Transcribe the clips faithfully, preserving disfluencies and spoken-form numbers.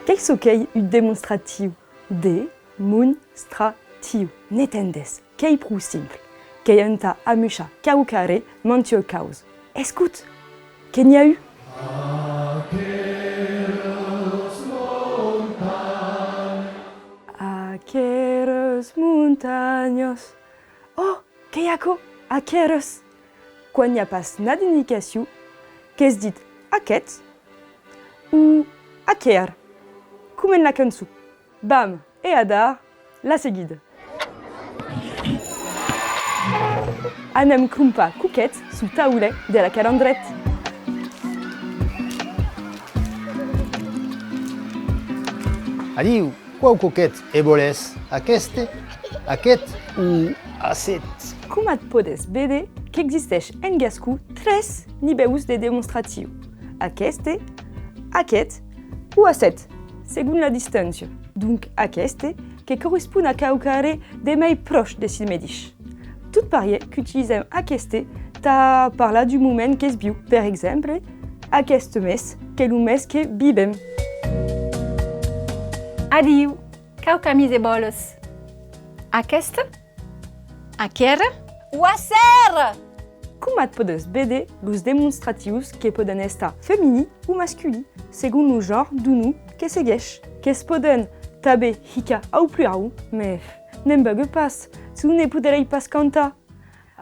Qu'ei çò qu'ei un demonstratiu? De-mon-stra-tiu. N'entendes? Qu'ei pro simple. Qu'ei entà amuishar quauquarren, mantuei causa. Escota! Que n'i a un! Aqueras montanhas. Oh! Qu'ei aquò, aqueras! Quan n'i a pas nada indicacion, que's ditz aqueth o aquera, com en la cançon. Bam! E adara, la seguida. Anem crompar coquets suu taulet de la calandreta. Adiu! Quau coquet e vòles, aqueste, aqueth o acet? Coma at pòdes véder, qu'existeish en gascon tres nivèus de demonstratiu: aqueste, aqueth o acet, segon la distància. Donc aqueste que correspon a quauquarren de mei pròche de si medish. Tot parier qu'utilizem aqueste tà parlar d'un moment que's viu. Per exemple, aqueste mes qu'ei lo mes que vivem. Adiu! Quau camisa vòles? Aquesta? Aquera? O acera! Coma at pòdes véder, los demonstratius que pòden estar feminins o masculins, segon lo genre deu nom que segueish. Que's pòden tanben hicar au plurau, mes ne'n vagui pas, se non ne poderèi pas cantar.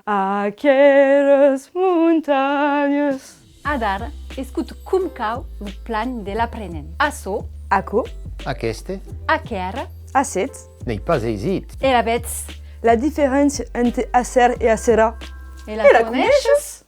Aqueras montanhas. Adara, escota com cau lo plan de l'aprenent. Açò. Aquò. Aqueste. Aquera. Acet. N'ei pas aisit. E lavetz? La diferéncia entre acer e acera. E la coneishes?